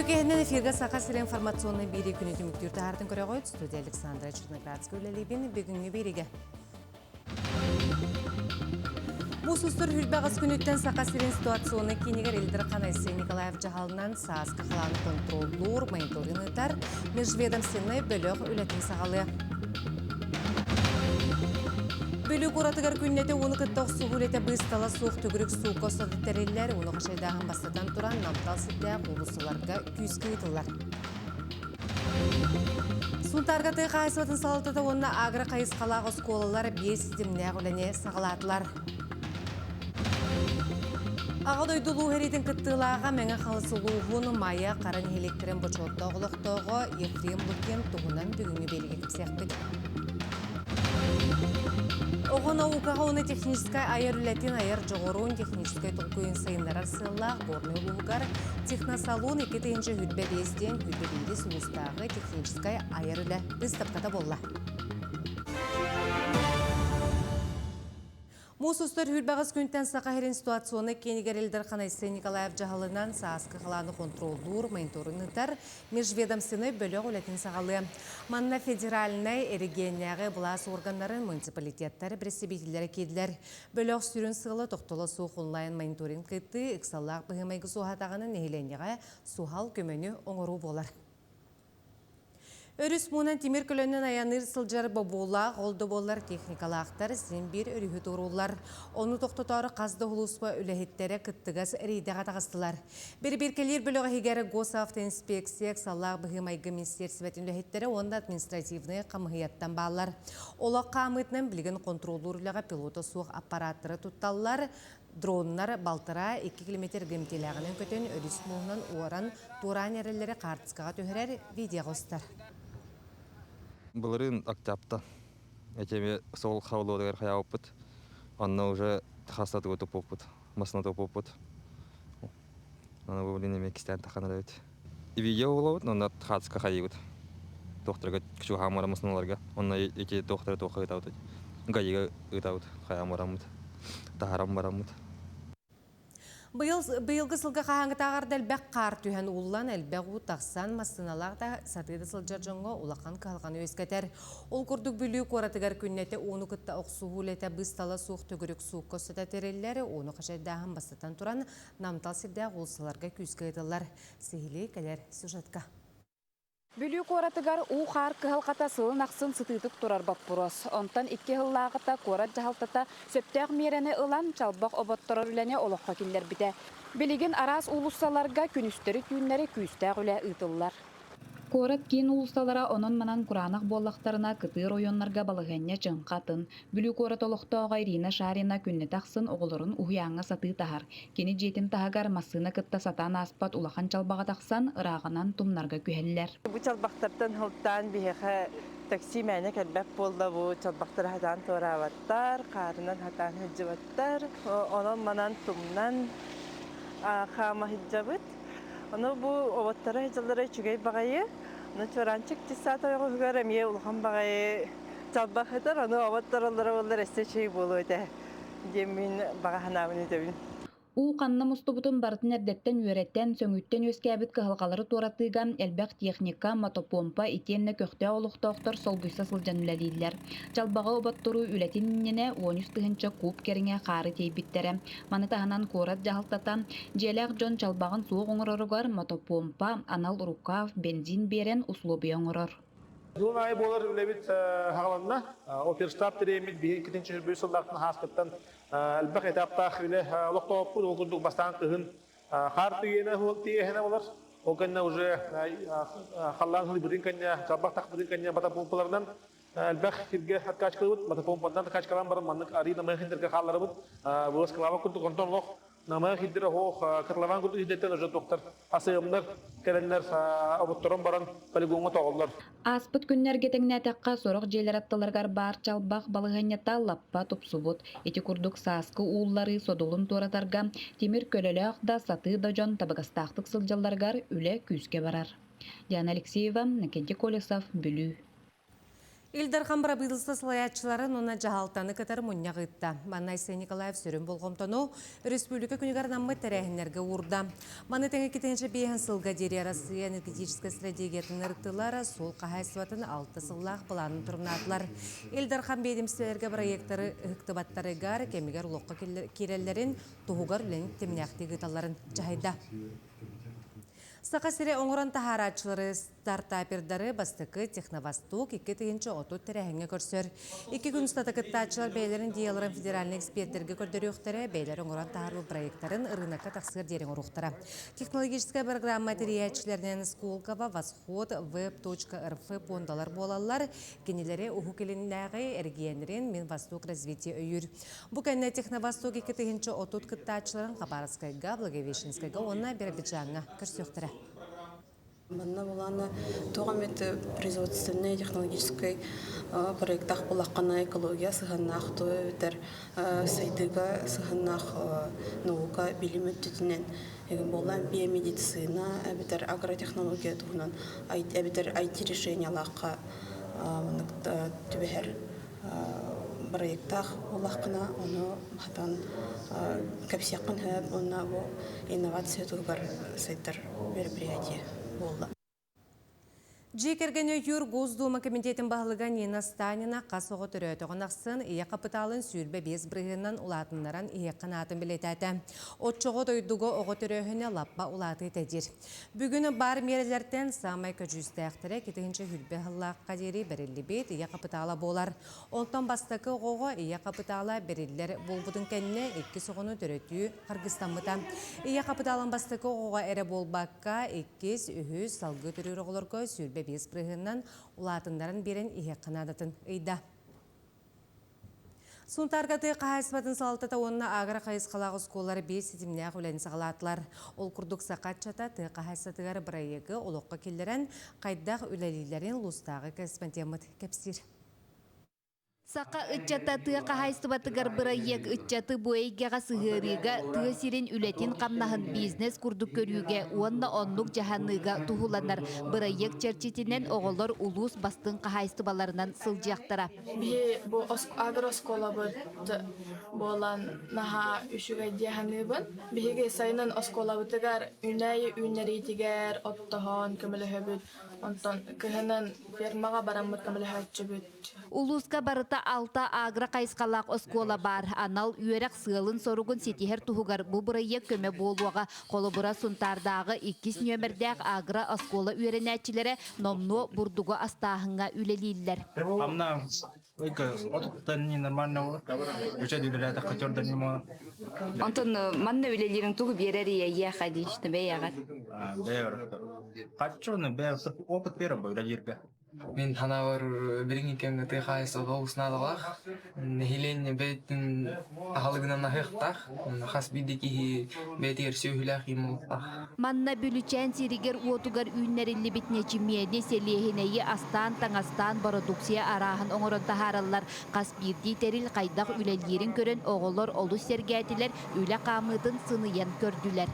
Үтүө киһинэн эфиргэ Саха сирэ информационнай биэрии күнү түмүктүүр таһаартын көрөҕүт. Студия Александра Черноградская үлэлиибин. Бүгүҥҥү биэриигэ. Муус устар хүрбэҕис күнүттэн Саха сирин ситуационнай киинигэр Ил Дархан Айсен Николаев дьаһалынан сааскы халааны контроллуур, мониторинг ыытар межведомственнай бөлөх үлэтин саҕалыа. Бүлүү куоратыгар күннэтэ ууну кытта охсуһуу үлэтэ быыстала суох төгүрүк суукка устата тэриллэр. Ууну хачайдааһын бастатан туран намтал сирдээх уулуссаларга күүскэ ыытыллар. Сунтаарга тыа хаһаайыстыбатын салалтата уонна агро хайысхалаах оскуолалар биэс ситимнээх үлэни саҕалаатылар. Аҕа дойду улуу сэриитин кыттыылааҕа Мэҥэ Хаҥалас улууһун Майа Хара нэһилиэктэрин бочуоттаах олохтооҕо Ефрем Лукин туһунан бүгүҥҥү биэриигэ кэпсиэхпит. Оҕо наукаҕа уонна техническай айар үлэтин айар дьоҕурун техническэй толкуйун сайыннарар сыаллаах Горнай улууһугар Техносалон 2025 диэн 21 улуустааҕы техническай айар үлэ быыстапката буолла. Муус устар сүүрбэҕис күнтэн Саха сирин ситуационнай киинигэр Ил Дархан Айсен Николаев дьаһалынан сааскы халааны хонтуруоллуур, мониторинг ыытар межведомственнай бөлөх үлэтин саҕалыа. Манна федеральнай, эрэгийиэннээҕи былаас органнарын, муниципалитеттар бэрэстэбиитэллэрэ киирдилэр. Бөлөх сүрүн сыала тохтоло суох онлайн-мониторинг ыытыы, ыксаллаах быһыы-майгы суоһаатаҕына нэһилиэнньэҕэ суһал көмөнү оҥоруу буолар. Өрүс муунан тимир көлөнөн айанныыр сылдьар бобуулаах, ол да буоллар техникалаахтар син биир өрүһү туорууллар. Ону тохтотоору хас да улууспа үлэһиттэрэ кыттыгас рейдэҕэ таҕыстылар. Бирибииркэлиир бөлөх иһигэр Госавтоинспекция ыксаллаах быһыы-майгы министиэристибэтин үлэһиттэрэ уонна административнай хамыыһыйаттан бааллар. Олох хаамыытынан билигин хонтуруоллуур үлэҕэ пилота суох аппарааттары тутталлар, Дроннар балтараа 2 километр гэмтиэлээҕинэн көтөн, өрүс мууһунан уоран, туораан эрэллэри хаартыскаҕа түһэрэр, видеоҕа устар. Былырыын октябта этими сол хаулуотугар хайаабыппыт. Онно уже хаста тугу туппуппут, масына туппуппут. Аны бу блин эмиэ кистээн таххан эрэбит. Видео булабыт, онно хаатыска хайыыбыт. Туохтарга чугаһаан масыналарга. Онно эти туохтары туохха ыытабыт. ГАИга ыытабыт, хайаан бараммыт, таһаран бараммыт. Быйыл быйылгы сылга хаһааҥҥытааҕар да элбэх хаар түһэн ууллан, элбэх уу тахсан, массыыналаах да сатыы да сылдьар дьоҥҥо улахан кыһалҕаны үөскэтэр. Ол курдук Бүлүү куоратыгар күннэтэ ууну кытта охсуһуу үлэтэ быыстала суох төгүрүк суукка устата тэриллэр, ууну хачайдааһын бастатан туран намтал сирдээх уулуссаларга күүскэ ыытыллар. Сиһилии кэлэр сюжетка. Бүлүү куоратыгар уу-хаар кыһалҕата сылын ахсын сытыытык турар боппуруос. Онтон икки сыллааҕыта куорат дьаһалтата сөптөөх миэрэни ылан, чалбах оботторор үлэни олоххо киллэрбитэ. Билигин араас уулуссаларга күнүстэри-түүннэри күүстээх үлэ ыытыллар. Куорат киин уулуссалара онон-манан кураанах буоллахтарына, кытыы оройуоннарга балаһыанньа чыҥха атын. Бүлүү куорат олохтооҕо Ирина Шарина күннэтэ ахсын оҕолорун уһуйааҥҥа сатыы таһар. Кини дьиэтин таһыгар массыына кытта сатаан ааспат улахан чалбаҕа тахсан, ырааҕынан тумнарга күһэллэр. Бу чалбахтартан сылтаан биһиэхэ такси мээнэ кэлбэт буолла бу чалбахтары сатаан туораабаттар, хаарынан сатаан сылдьыбаттар. Онон-манан тумнан хаама сылдьабыт. Ону бу оботторо сылдьаллара үчүгэй баҕайы. Ону чуораанчык дьыссаат ойоҕоһугар эмиэ улахан баҕайы чалбах сытар, ону оботтороллоро буоллар өссө үчүгэй буолуо этэ диэн мин баҕа санаабын этэбин. Уу ханна мустубутун барытын эрдэттэн үөрэтэн, сөҥүүттэн үөскээбит кыһалҕалары туоратыыга элбэх техника, мотопомпа итиэннэ көхтөөх олохтоохтор солбуйса сылдьан үлэлииллэр. Чалбаҕы оботторуу үлэтин иннинэ 13 тыһыынча куб кэриҥэ хаары тиэйбиттэрэ. Маны таһынан куорат дьаһалтата дьиэлээх дьон чалбаҕын суох оҥороругар мотопомпа, анал рукав, бензин биэрэн услуобуйа оҥорор. Дьыл аайы буолар үлэбит хаҕаланна. Оперштаб тэрийэммит биһиги иккитинчи сүүрбүс сыллаахтан ааспыттан элбэх этаптаах үлэ олохтооппут. Ол курдук бастаан кыһын хаар тиийэнэ тиийэһинэ болар. Ол кэннэ уже халлаан сылыйбытын кэннэ, чалбах тахпытын кэннэ мотопомпаларынан элбэх сиргэ откачкалыбыт. Мотопомпанан откачкалаан баран маннык арыы намыһах сирдэргэ хаалларабыт. Вылазкалаабат курдук онтон олох Намыһах сирдэр оһох котлован курдук сирдэртэн уже туохтар асыамнар кэлэннэр оботторон баран полигоҥҥа тоҕоллор. Ааспыт күннэргэ тэҥнээтэххэ, сорох дьиэлэр аттыларыгар баар чалбах балаһыанньата лаппа тупсубут. Ити курдук сааскы уулларыы содулун туоратарга тимир көлөлөөх да, сатыы да дьон табыгастаахтык сылдьалларыгар үлэ күүскэ барар. Диана Алексеева, Иннокентий Колесов, Бүлүү. Ил Дархан бырабыыталыста салайааччыларын уонна дьаһалтаны кытары мунньах ыытта. Манна Айсен Николаев сүрүн болҕомтону өрөспүүбүлүкэ күнүгэр анаммыт тэрээһиннэргэ уурда. Маны тэҥэ 2005 сылга диэри Арассыыйа энергетическэй стратегиятын ырыттылар, суол хаһаайыстыбатын алта сыллаах былаанын торумнаатылар. Ил Дархан биэдэмистибэлэргэ бырайыактары ыһыктыбаттарыгар, кэмигэр олоххо киирэллэрин туһугар үлэни тэтимнээхтик ыыталларын дьаһайда. Саха сирэ оҥорон таһаарааччылары стартапердары бастакы Техновосток 2030 тэрээһиҥҥэ көрсөр. Икки күн устата кыттааччылар бэйэлэрин идеяларын федеральнай экспертэргэ көрдөрүөхтэрэ, бэйэлэрэ оҥорон таһаарбыт проектарын ырыынакка тахсыар диэри оҥоруохтара. Технологическай программа тэрийээччилэринэн Сколково, Восход, Web.rf пуондалар буолаллар. Кинилэри Уһук Илиннээҕи эрэгийиэннэрин Минвосток развитие өйүүр. Бу кэннэ Техновосток 2030 кыттааччыларын Хабаровскайга, Благовещенскайга уонна Биробиджаҥҥа көрсүөхтэрэ. Манна булаана туох эмит производственнай технологическай проектаах булаххана экология сыһыаннаах туо эбэтэр сайдыыга сыһыаннаах наука билим өттүтүнэн буолла биомедицина эбэтэр агротехнология туһунан эбэтэр IT решениялаахха маннык түбэһэр бырайыактаах буоллаххына, ону хатан кэпсиэххин сөп уонна бу инновация туһугар сайдар мероприятие буолла. Дьиэ кэргэн өйүүр Госдума комитетин баһылыга Нина Станина хас оҕо төрөөтөҕүн ахсын ийэ хапытаалын 25 бырыһыанынан улаатыннаран иһиэххин аатын бэлиэтээтэ. Оччоҕо дойдуга оҕо төрөөһүнэ лаппа улаатыы диир. Бүгүн баар миэрэлэртэн саамай көдьүүстээхтэрэ 220 сыллаахха диэри бэриллибит ийэ хапытаала буолар. Онтон бастакы оҕоҕо ийэ хапытаала бэриллэр буолбутун кэннэ иккис оҕону төрөтүү харгыстаммыта. Ийэ хапытаалын бастакы оҕоҕо эрэ буолбакка, иккис, үһүс, салгыы төрүүр оҕолорго 25 бырыһыанынан улаатыннаран биэрэн иһиэххэ наадатын ыйда. Сунтаарга тыа хаһаайыстыбатын салалтата уонна агро хайысхалаах оскуолалар биир ситимнээх үлэни саҕалаатылар. Ол курдук Саха ыччата тыа хаһаайыстыбатыгар бырайыагы олоххо киллэрэн, хайдах үлэлииллэрин улуустааҕы корреспондеммыт кэпсиир. Саха ыччата тыа хаһаайыстыбатыгар бырайыак ыччаты бу эйгэҕэ сыһыарыыга, тыа сирин үлэтин-хамнаһын бизнес курдук көрүүгэ уонна оннук дьаһаныыга туһуланар. Бырайыак чэрчитинэн оҕолор улуус бастыҥ хаһаайыстыбаларынан сылдьыахтара. Биһи бу агрооскуолабыт буолан наһаа үчүгэй дии саныыбын. Биһиги сайынын оскуолабытыгар үүнээйи үүннэриитигэр оттоһон көмөлөһөбүт. Онтон кыһынын фермаҕа бараммыт көмөлөһөөччүбүт. Улууска барыта алта агро хайысхалаах оскуола баар. Анал үөрэх сыалын-соругун ситиһэр туһугар бу бырайыак көмө буолуоҕа. Холобура, Сунтаардааҕы иккис нүөмэрдээх агро оскуола үөрэнээччилэрэ номнуо бурдугу астааһыҥҥа үлэлииллэр. Амна нормально Онтон манна үлэлиириҥ тугу биэрэр ийэйиэхэ диишти бэйэҕэр? Хаччоны бэйэ опыт берем бу үлэлииргэ. Мин санаабар билиҥҥи кэмҥэ тыа хаһаайыстыбата олус наадалаах. Нэһилиэнньэ бэйэтин аһылыгынан аһыахтаах. Хас биирдии киһи бэйэтигэр сүөһүлээх им буолуохтаах. Манна Бүлүчээн сиригэр-уотугар үүннэриллибит нэчимиэни, сэлиэһинэйи астаан-таҥастаан бородууксуйа арааһын оҥорон таһаараллар. Хас биирдии тэрил хайдах үлэлиирин көрөн оҕолор олус сэргээтилэр, үлэ хаамыытын сыныйан көрдүлэр.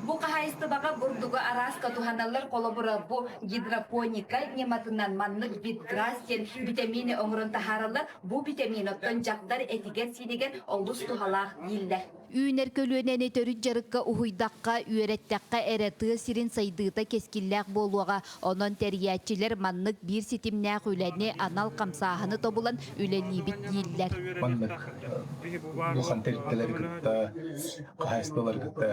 Бу хаһаайыстыбаҕа бурдугу арааска туһаналлар, холобура, бу гидропоника ньыматынан маннык витграсс диэн битэмиини оҥорон таһаараллар. Бу битэмиин оттон дьахтар этигэр-сиинигэр олус туһалаах дииллэр. Үүнэр көлүөнэни төрүт дьарыкка уһуйдахха, үөрэттэххэ эрэ тыа сирин сайдыыта кэскиллээх буолуоҕа. Онон тэрийээччилэр маннык биир ситимнээх үлэни анал хамсааһыны тобулан үлэлиибит дииллэр. Маннык улахан тэрилтэлэри кытта, хаһаайыстыбалары кытта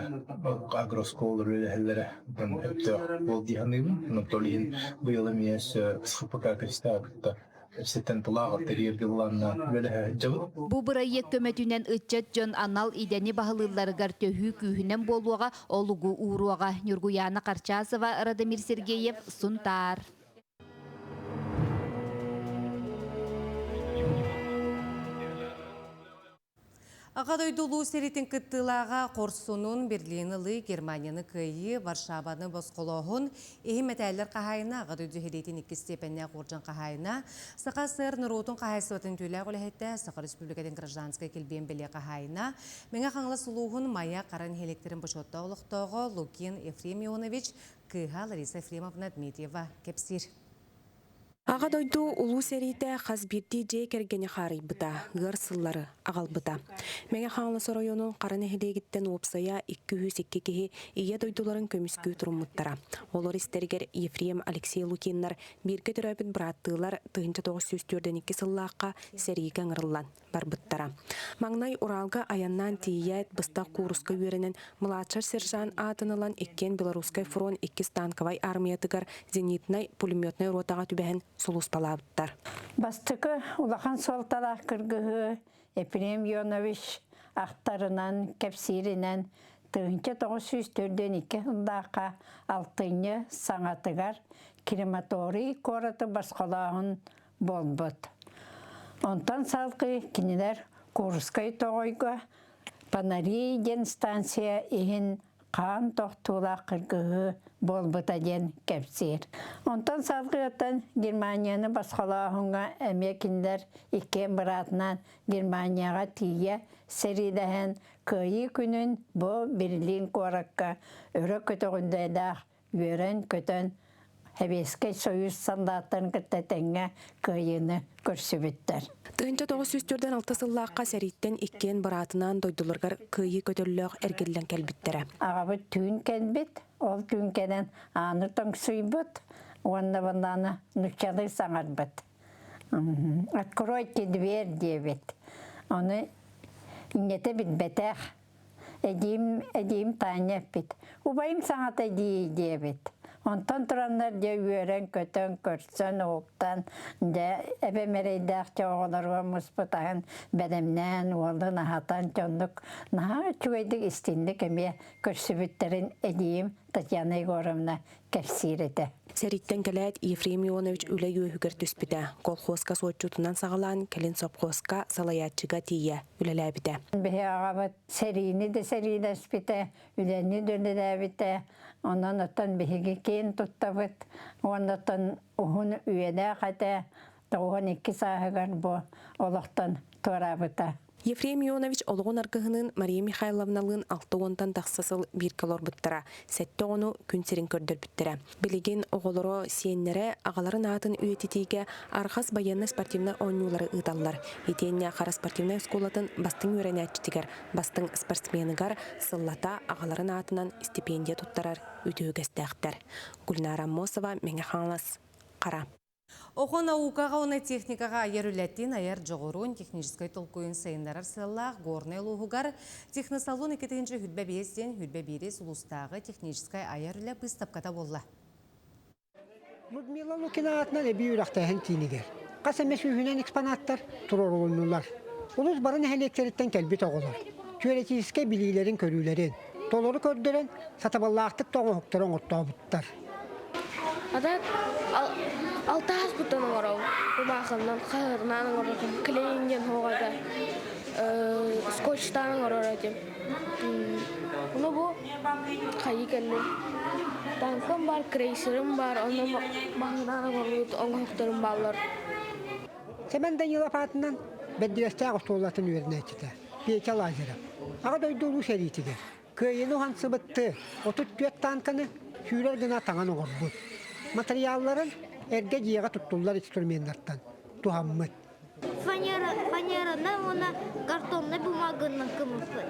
агрооскуолалар үлэлэһэллэрэ өптөөх буол дии саныыбын. Онон иһин быйыл эмиэ өссө СХПК кристалл кытта Ситтэн тулаах тэрийэргэ былааннаан үлэлэһэ сылдьабыт. Бу бырайыак көмөтүнэн ыччат дьон анал идэни баһылыылларыгар төһүү күүһүнэн буолуоҕа, олугу ууруоҕа. Ньургуйаана Харчасова, Радомир Сергеев, Сунтаар. Аҕа дойду Улуу сэриитин кыттыылааҕа Хорсунун, Берлини ылыы, Германияны кыайыы, Варшаваны босхолооһун, иһин мэтээллэр хаһаайына, Аҕа дойду сэриитин иккис степеннээх уордьан хаһаайына, Саха СССР норуотун хаһаайыстыбатын үтүөлээх үлэһитэ, Саха Республикатын гражданскай килбиэн бэлиэ хаһаайына, Мэҥэ Хаҥалас улууһун Майа Хара нэһилиэктэрин бочуоттаах олохтооҕо Лукин Ефрем Ионович кыыһа Лариса Ефремовна Дмитриева кэпсиир. Аҕа дойду Улуу сэриитэ хас биирдии дьиэ кэргэни хаарыйбыта, ыар сыллары аҕалбыта. Мэҥэ Хаҥалас оройуонун Хара нэһилиэгиттэн уопсайа 202 киһи Ийэ дойдуларын көмүскүү туруммуттара. Олор истэригэр Ефрем Алексей Лукиннар бииргэ төрөөбүт бырааттыылар 1942 сыллаахха сэриигэ ыҥырыллан барбыттара. Маҥнай Уралга айаннаан тиийээт, быстах кууруска үөрэнэн, младшай сержант аатын ылан иккиэн Белорусскай фронт иккис танковай аармыйатыгар зенитнай пулеметнай ротаҕа түбэһэн сулууспалаабыттар. Бастакы улахан суолталаах кыргыһыы Ефрем Ионович ахтарынан, кэпсииринэн 1942 сыллаахха алтынньы саҥатыгар крематорий куораты босхолооһун буолбут. Онтон салгыы кинилэр Курскай тоҕойго Панарий диэн станция иһин хаан тохтуулаах кыргыһыы буолбута диэн кэпсиир. Онтон салгыаттан Германияны босхолооһуҥҥа эмиэ кинилэр иккиэн быраатынаан Германияҕа тиийэ сэриилэһэн Кыайыы күнүн бу Берлин куоракка өрө көтөҕүллүүлээх үөрэн-көтөн Сэбиэскэй Союз саллааттарын кытта тэҥҥэ кыайыыны көрсүбүттэр. 1946 сыллаахха сэрииттэн иккиэн быраатынаан дойдуларыгар кыайыы көтөллөөх эргиллэн кэлбиттэрэ. Аҕабыт түүн кэлбит, ол түүн кэлэн ааны тоҥсуйбут уонна банааны нуччалыы саҥарбыт. «Откройте дверь» диэбит. Ону инньэтэ билбэтэх. Эдиим, эдиим Таня эппит, убайым саҥата дии диэбит. Онтон тураннар дьэ үөрэн-көтөн, көрсөн, уһуктан, дьэ эбэм эрэйдээх дьэ оҕолоругар муспут аһын бэлэмнээн, уолун аһатан, дьоннук наһаа үчүгэйдик истинник эмиэ көрсүбүттэрин эдиим Татьяна Егоровна кэпсиир этэ. Сэрииттэн кэлээт Ефрем Ионович үлэ үөһүгэр түспүтэ. Колхуоска суотчутунан саҕалаан, кэлин сопхуоска салайааччыга тиийэ үлэлээбитэ. Биһи аҕабыт сэриини да сэриилэспитэ, үлэни да үлэлээбитэ. Онон оттон биһиги киэн туттабыт. Уонна оттон уһун үйэлээх этэ. 92 сааһыгар бу олохтон туораабыта. Ефрем Ионович олоҕун аргыһыныын Мария Михайловналыын алта уонтан тахса сыл бииргэ олорбуттара, сэттэ оҕону күн сирин көрдөрбүттэрэ. Билигин оҕолоро, сиэннэрэ аҕаларын аатын үйэтитиигэ Арҕас байыаннай-спортивнай оонньуулары ыыталлар. Итиэннэ Хара спортивнай оскуолатын бастыҥ үөрэнээччитигэр, бастыҥ спортсменыгар сыллата аҕаларын аатынан стипендия туттарар үтүө үгэстээхтэр. Гульнара Аммосова, Мэҥэ Хаҥалас, Хара. Оҕо наукаҕа уонна техникаҕа айар үлэтин, айар дьоҕурун, техническэй толкуйун сайыннарар сыаллаах Горнай улууһугар Техносалон 2025 диэн 21 улуустааҕы техническэй айар үлэ быыстапката буолла. Людмила Лукина аатынан эбии үрэхтээһин киинигэр хас эмэ сүүһүнэн экспонаттар туруорулуннулар. Улуус бары нэһилиэктэриттэн кэлбит оҕолор теоретическай билиилэрин-көрүүлэрин толору көрдөрөн сатабыллаахтык да оҥоһуктары оҥортообуттар. А так алтаас куттан оҥоробун. Кумаахыннан, хаһыатынан оҥорорум, клейинген оҕото, скотчтаан оҥорор этим. Ону бу хайыы кэллим. Танкам бар, крейсерым бар, онно маһынан оҥорбут оҥоһуктарым бааллар. Сэмэн Данилов аатынан Бэрдигэстээх оскуолатын үөрэнээччитэ Петя Лазарев Аҕа дойду Улуу сэриитигэр Кыайыыны уһансыбытты 34 танканы сүүрэр гына таҥан оҥорбут. Матырыйаалларын эргэ дьиэҕэ туттуллар инструменнартан туһаммыт. Фанера, фанеранан уонна картоннай бумаганан кымыппыт.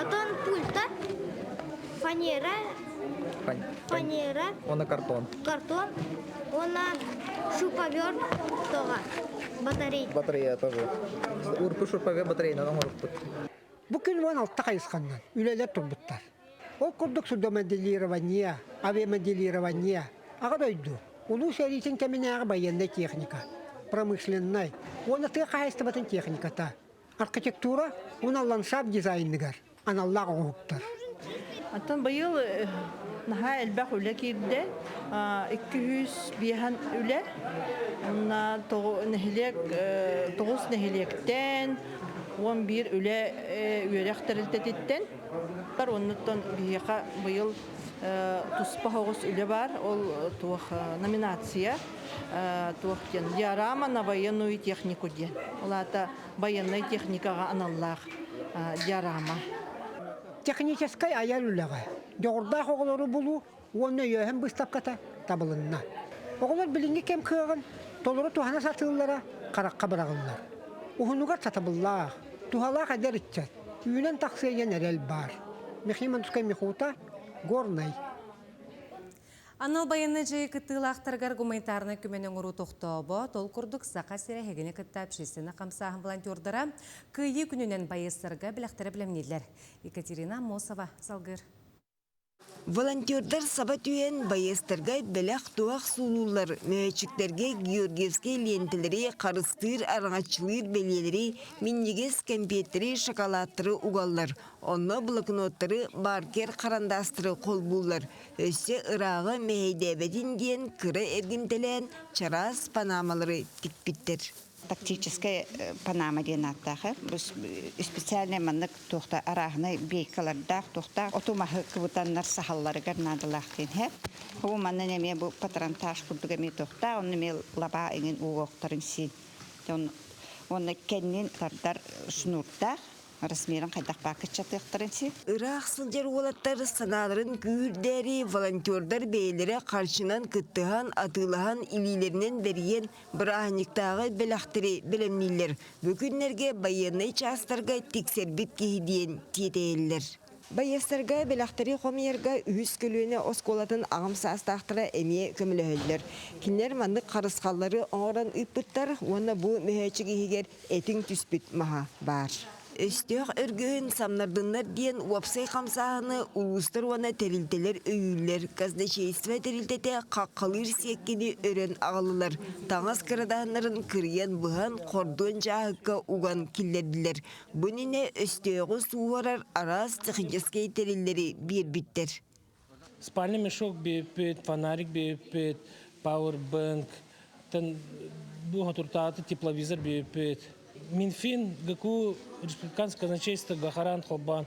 Отон пульта, фанера, фанера, Уонна картон. Картон уонна шуруповерт тоҕа батарей. Батарея тоже. Урку шуруповерт батарейынан оҥорбуппут. Бу күн 16 хайысханнан үлэлэр турбуттар. Ол курдук судомоделирование, авиамоделирование, Аҕа дойду Улуу сэриитин кэминээҕи байыаннай техника, промышленнай уонна тыа хаһаайыстыбатын техниката, архитектура уонна ландшафт дизайныгар аналлаах оҥоһуктар. Оттон быйыл наһаа элбэх үлэ киирдэ. 205 үлэ. Онна нэһилиэк тоҕус нэһилиэктэн 11 үлэ үөрэх тэрилтэтиттэн. Оннуттан биһиэхэ быйыл туспа соҕус үлэ бар. Ол туох номинация туох диэн диорама на военную технику диэн. Ол аата байыаннай техникаҕа аналлаах диорама. Техническэй айар үлэҕэ дьоҕурдаах оҕолору булуу уонна өйөөһүн быыстапката табылынна. Оҕолор билиҥҥи кэм кыаҕын толору туһана сатыыллара харахха быраҕыллар. Уһунугар сатабыллаах, туһалаах эдэр ыччат үүнэн тахсыа диэн эрэл баар. Михаил Мандускай Михута, Горнай. Анал байыаннай дьайыы кыттыылаахтарыгар гуманитарнай көмөнү оҥоруу тохтообо, ол курдук Саха сирэ эһигини кытта общественнай хамсааһын волонтердара Кыайыы күнүнэн байыастарга бэлэхтэрэ бэлэмнииллэр. Екатерина Аммосова салгыыр. Волонтердар саба түһэн байыастарга бэлэх-туһах суулууллар, мөһөөччүктэргэ георгиевскай лиэнтэлэри, харыстыыр, араҥаччылыыр бэлиэлэри, минньигэс кэмпиэттэри, шоколадтары угаллар. Онно блокноттары, маркер харандаастары холбууллар. Өссө ырааҕы мэһэйдээбэтин диэн кыра эргимтэлээн чараас панамалары тикпиттэр. Тактическая панама диэн ааттаах. Бу специальный маннык туохта арааһынай бейкалардаах туохтаах оту маһы кыбытаннар саһалларыгар наадалаах диэн һэ. Бу манна эмиэ бу патронтаж курдук эмиэ туохтаах, онно эмиэ лабаа иҥин угуохтарын син. Уонна кэннин тардар шнурдаах размерын хайдах баакыччатыахтарын син. Ыраах сылдьар уолаттар санааларын күүһүрдээри волонтердар бэйэлэрэ харчынан кыттыһан, атыылаһан, илиилэринэн бэрийэн бырааһынньыктааҕы бэлэхтэри бэлэмнииллэр. Бу күннэргэ байыаннай чаастарга тиксэрбит киһи диэн тиэтэйэллэр. Байыастарга бэлэхтэри хомуйарга үһүс көлүөнэ оскуолатын аҕам саастаахтара эмиэ көмөлөһөллөр. Кинилэр маннык харысхаллары оҥорон ыыппыттар уонна бу мөһөөччүк иһигэр этиҥ түспүт маһа баар. Өстөөх өргөһүн самнардыннар диэн уопсай хамсааһыны улуустар уонна тэрилтэлэр өйүүллэр. Казначейство тэрилтэтэ хаххалыыр сиэккини өрөн аҕаллылар. Таҥас кырадаһыннарын кырыйан быһан, хордуон дьааһыкка уган киллэрдилэр. Бу иннинэ өстөөҕү сууһарар араас техническэй тэриллэри биэрбиттэр. Спальный мешок биэппит, фонарик биэппит, пауэрбэнк, бу хотуртааты тепловизор биэппит. Минфин, ГКУ, республиканское казначейство, Гахаран холбоон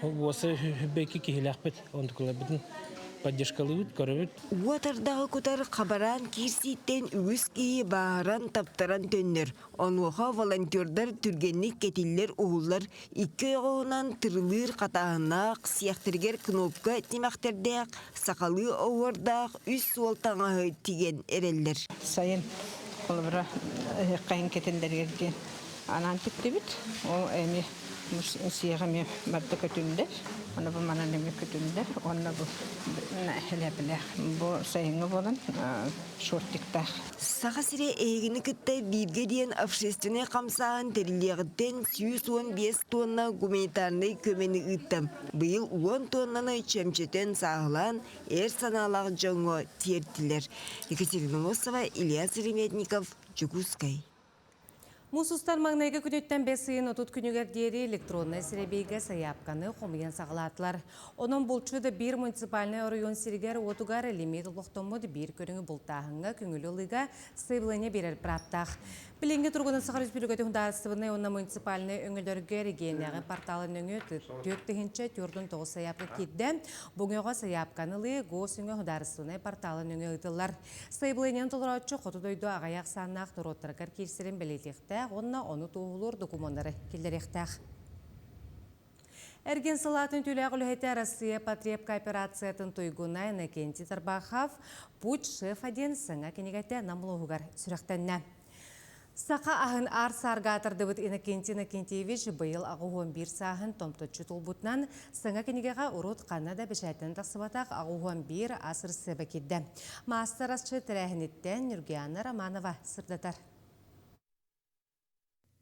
уоса хүббэки киһилээхпит, онтукуларбытын поддержкалыыбыт, көрөбүт. Уот ардаҕы кутар хабараан киирсииттэн үгүс киһи бааһыран, таптаран төннөр. Онуоха волонтердар түргэнник кэтиллэр-уһуллар икки ойоҕоһунан тырылыыр хатааһыннаах, сиэхтэригэр кнопка тимэхтэрдээх, сахалыы оһуордаах үс суол таҥаһы тигэн эрэллэр. Сайын холобура ыһыахха кэтиллэригэр диэн анаан тиктибит. Ол эми сиэҕэ эмиэ барда көтүллэр. Аны бу манан эмиэ көтүллэр. Уонна бу хэлэпилээх. Бу сайыҥҥы буолан шортиктаах. Саха сирэ эһигини кытта бииргэ диэн общественнай хамсааһын тэриллиэҕиттэн 115 туонна гуманитарнай көмөнү ыытта. Быйыл 10 туоннаны чөмчөтөн сааһылаан эр санаалаах дьоҥҥо тиэртилэр. Екатерина Носова, Илья Сыромятников, Дьокуускай. Муус устар маҥнайгы күнүттэн бэс ыйын 30 күнүгэр диэри электроннай сэрэбиэйгэ сайаапканы хомуйан саҕалаатылар. Онон булчу да биир муниципальнай оройуон сиригэр-уотугар лимиит олохтоммут биир көрүҥү бултааһыҥҥа көҥүлү ылыыга сайабылыанньа биэрэр бырааптаах. Билиҥҥи туругунан Саха Республикатын судаарыстыбаннай уонна муниципальнай өҥөлөргө эрэгийиэннээҕи порталын нөҥүө 4049 сайаапка киирдэ. Бу өҥөҕө сайаапканы ылыы Госөҥө судаарыстыбаннай порталын нөҥүө ыытыллар. Сайабылыанньаны толорооччу хоту дойду аҕыйах ахсааннаах норуоттарыгар киирсэрин бэлиэтиэхтээх уонна ону туоһулуур докумуоннары киллэриэхтээх. Эргин салаатын түүлээх үлэһитэ Россия потребкооперациятын туйгуна Иннокентий Тарбахов «Путь шефа» диэн саҥа кинигэтэ Нам улууһугар сүрэхтэннэ. Саха аһын аар-саарга аатырдыбыт Иннокентий Иннокентьевич быйыл 81 сааһын томточчу тулбутунан саҥа кинигэҕэ урут ханна да бэчээттэн тахсыбатах 81 ас ырысыаба киирдэ. Маастар асчыт тэрээһиниттэн Нюргиана Романова сырдатар.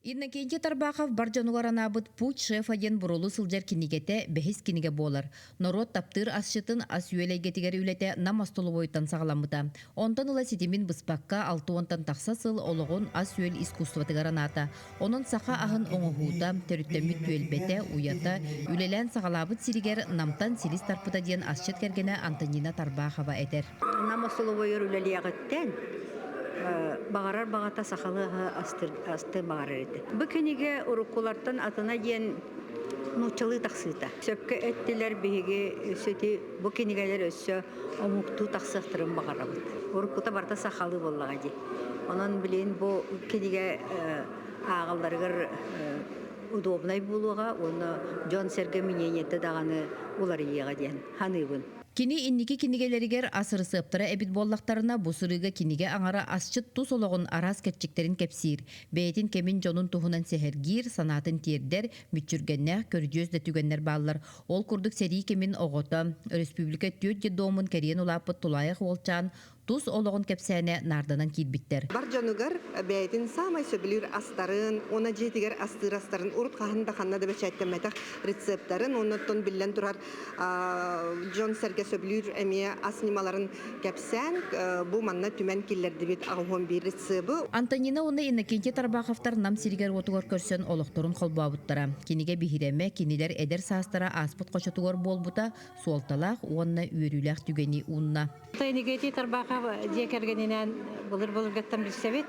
Иннокентий Тарбахов бар дьонугар анаабыт «Путь шефа» диэн бурулу сылдьар кинигэтэ бэһис кинигэ буолар. Норуот таптыыр асчытын ас-үөл эйгэтигэр үлэтэ Нам остолобуойтан саҕаламмыта. Онтон ыла ситимин быспакка 60-тан тахса сыл олоҕун ас-үөл искусствотыгар анаата. Онон саха аһын оҥоһуута, төрүттэммит түөлбэтэ, уйата, үлэлээн саҕалаабыт сиригэр Намтан силис тарпыта диэн асчыт кэргэнэ Антонина Тарбахова этэр. Нам остолобуойугар үлэлиэҕиттэн баҕарар баҕата сахалыы аһы астыы баҕарар этэ. Бу кинигэ уруккулартан атына диэн нууччалыы тахсыыта. Сөпкө эттилэр биһиги өссө бу кинигэлэр өссө омуктуу тахсыахтарын баҕарабыт. Уруккута барыта сахалыы буоллаҕа дии. Онон билигин бу кинигэ ааҕалларыгар удобнай буолуоҕа уонна дьон-сэргэ мнениетэ даҕаны уларыйыаҕа диэн саныыбын. Кини инники кинигэлэригэр ас ырысыаптара эбит буоллахтарына, бу сырыыга кинигэ аҥара асчыт тус олоҕун араас кэрчиктэрин кэпсиир, бэйэтин кэмин дьонун туһунан сэһэргиир, санаатын тиэрдэр, мүччүргэннээх, көрүдьүөс да түгэннэр бааллар. Ол курдук сэрии кэмин оҕото, өрөспүүбүлүкэ түөрт детдомун кэрийэн улааппыт тулаайах уолчаан тус олоҕун кэпсээнэ наарданан киирбиттэр. Бар дьонугар бэйэтин саамай сөбүлүүр астарын уонна дьиэтигэр астыыр астарын урут хаһан да ханна да бэчээттэммэтэх рецептарын уонна оттон биллэн турар дьон-сэргэ сөбүлүүр эмиэ ас ньымаларын кэпсээн бу манна түмэн киллэрдибит 81 рецебы. Антонина уонна Иннокентий Тарбаховтар Нам сиригэр-уотугар көрсөн олохторун холбообуттара. Кинигэ биһирэмэ кинилэр эдэр саастара ааспыт хочотугар буолбута суолталаах уонна үөрүүлээх түгэни уунна. Иннокентий Тарбахов дьиэ кэргэнинээн былыр-былыргыттан билсэбит.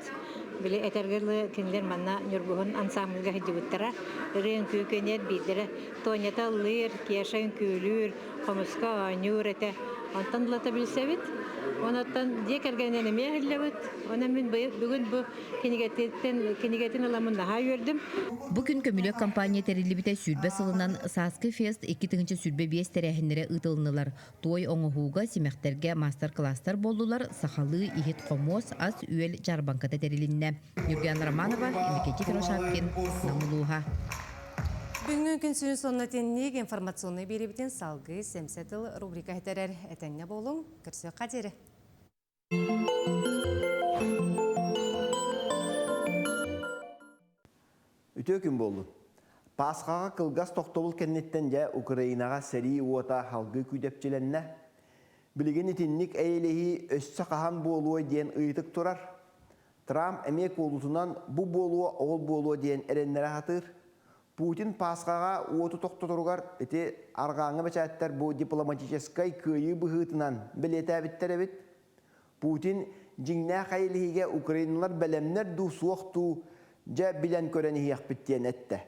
Били этэргэ дылы кинилэр манна Ньургуһун ансамбльга сылдьыбыттара. Ырыа үҥкүү кэнниэр биирдэрэ Тонята ыллыыр, Кеша үҥкүүлүүр, хомуска оонньуур этэ. Онтон ылата билсэбит. Онуттан дьиэ кэргэнинэн эмиэ иһиллэбит. Онон мин бүгүн бу кинигэтиттэн кинигэтин ыламмын наһаа үөрдүм. Бу күн Көмүлүөк компания тэриллибитэ 20 сылынан Сааскы фест 2025 тэрээһиннэрэ ыытылыннылар. Туой оҥоһууга, симэхтэргэ маастар-кылаастар буоллулар, сахалыы иһит-хомуос, ас-үөл дьаарбаҥката тэрилиннэ. Ньургуяна Романова, Иннокентий Кривошапкин, Нам улууһа. Бүгүҥҥү күн сүрүн сонно тинник информационнай биэриибитин салгыы Сэмсэ тыл рубрика этэрэр этэҥҥэ буолуҥ. Көрсүөххэ диэри. Үтүө күн буоллун. Пасхаҕа кылгас тохтобул кэнниттэн дьэ Украинаҕа сэрии уота салгыы күүдэпчилэннэ. Билигин итинник эйэлэһии өссө хаһан буолуой диэн ыйытык турар. Трамп эмиэ куолутунан бу буолуо, ол буолуо диэн эрэннэрэ сатыыр. Путин Пасхаҕа уоту тохтоторугар ити арҕааҥҥы бэчээттэр бу дипломатическай кыайыы быһыытынан бэлиэтээбиттэр эбит. Путин дьиҥнээх эйэлэһиигэ украиналар бэлэмнэр дуу суох дуу дьэ билэн көрөн иһиэхпит диэн эттэ.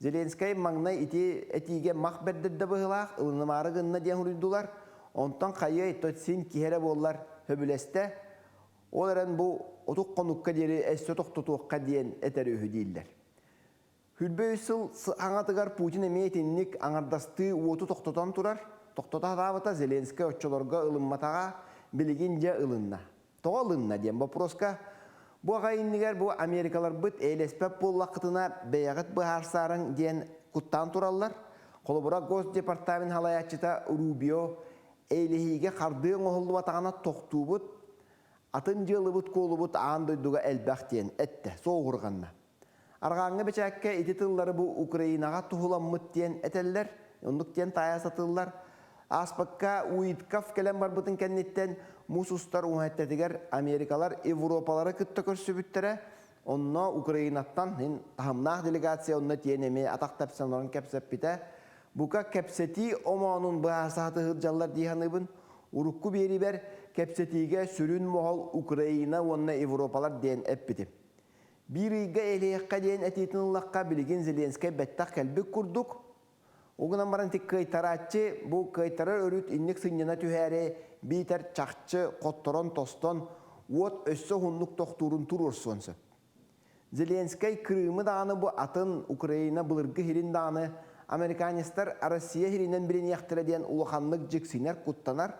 Зеленскэй маҥнай ити этиигэ мах бэрдэрдэ быһыылаах, ылынымаары гынна диэн суруйдулар. Онтон хайыай, син киһи эрэ буоллар сөбүлэстэ. Ол эрэн бу отут хонукка диэри өссө тохтотуохха диэн этэр үһү дииллэр. 23 сыл аҥатыгар Путин эмиэ итинник аҥардастыы уоту тохтотон турар. Тохтото сатаабыта Зеленскэй оччолорго ылымматаҕа, билигин дьэ ылынна. Тоҕо ылынна диэн боппуруоска бу аҕай иннигэр бу Америкаларбыт эйэлэспэт буоллаххытына бэйэҕит быһаарсаарыҥ диэн куттаан тураллар. Холобура, Госдепартамент салайааччыта Рубио эйэлэһиигэ хардыы оҥоһуллубатаҕына тохтуубут, атын дьыалыбыт-куолубут аан дойдуга элбэх диэн эттэ, суоһурҕанна. Арҕааҥҥы бэчээккэ ити тыллары бу Украинаҕа туһуламмыт диэн этэллэр, оннук диэн таайа сатыыллар. Ааспакка Уитков кэлэн барбытын кэнниттэн муус устар уһэттэтигэр Америкалар Европалары кытта көрсүбүттэрэ. Онно Украинаттан ин таһымнаах делегация онно тиэн эмиэ атах тэпсэн олорон кэпсэппитэ. Бука кэпсэтии омоонун быһаарса сылдьаллар дии саныыбын. Урукку биэрибэр кэпсэтиигэ сүрүн моһол Украина уонна Европалар диэн эппитим. Биир ыйга элиэххэ диэн этиитин ыллахха, билигин Зеленскэй бэттэх кэлбит курдук. Ол гынан баран ити кыайтарааччы бу кыайтарар өрүт инник сынньана түһээри биитэр чахчы хотторон тостон уот өссө уһуннук тохтуурун туруорсуон сөп. Зеленскэй Крымы даҕаны бу атын Украина былыргы сирин даҕаны американецтар Россия сиринэн билиниэхтэрэ диэн улаханнык дьиксинэр, куттанар.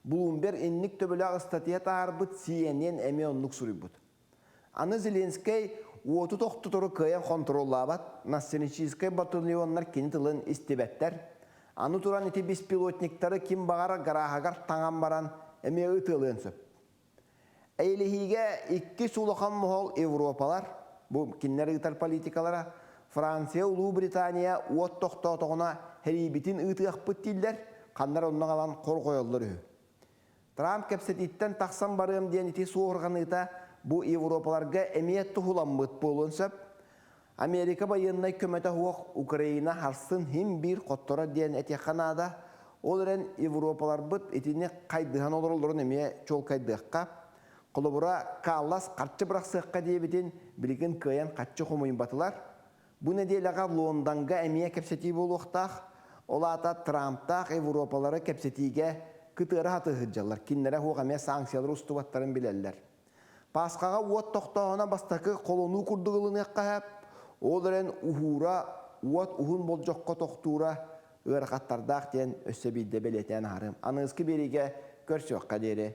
Блумберг инник төбөлөөх ыстатыйа таһаарбыт CNN эмиэ оннук суруйбут. Аны Зеленскэй уоту тохтотору кыайан хонтуруоллаабат, националистическай батальоннар кини тылын истибэттэр. Аны туран ити беспилотниктары ким баҕарар гарааһыгар таҥан баран эмиэ ытыалыан сөп. Эйэлэһиигэ иккис улахан моһол Европалар, бу кинилэр ыытар политикалара, Франция, Улуу Британия уот тохтоотоҕуна сэриибитин ыытыахпыт дииллэр, ханнар онно аҕалан хорҕойоллор үһү. Трамп кэпсэтииттэн тахсан барыам диэн ити суоһурҕаныыта бу Европаларга эмиэ туһуламмыт буолуон сөп. Америка байыаннай көмөтө суох Украина харсын хим биир хотторо диэн этиэххэ наада. Ол эрэн Европаларбыт итини хайдыһан олороллорун эмиэ чуолкайдыахха. Холобура, Каллас харчы бырахсыахха диэбитин билигин кыайан харчы хомуйбатылар. Бу нэдиэлэҕэ Лондоҥҥа эмиэ кэпсэтии буолуохтаах. Ол аата Трамптаах Европалары кэпсэтиигэ кытыара сатыы сылдьаллар. Кинилэрэ суох эмиэ санкциялары устубаттарын билэллэр. Пасхаҕа уот тохтооһуна бастакы холонуу курдук ылыныахха сөп. Ол эрэн уһуура, уот уһун болдьоххо тохтуура. ыарахаттардаах диэн өссө биирдэ бэлиэтээн аһарыам. Аныгыскы биэриигэ көрсүөххэ диэри.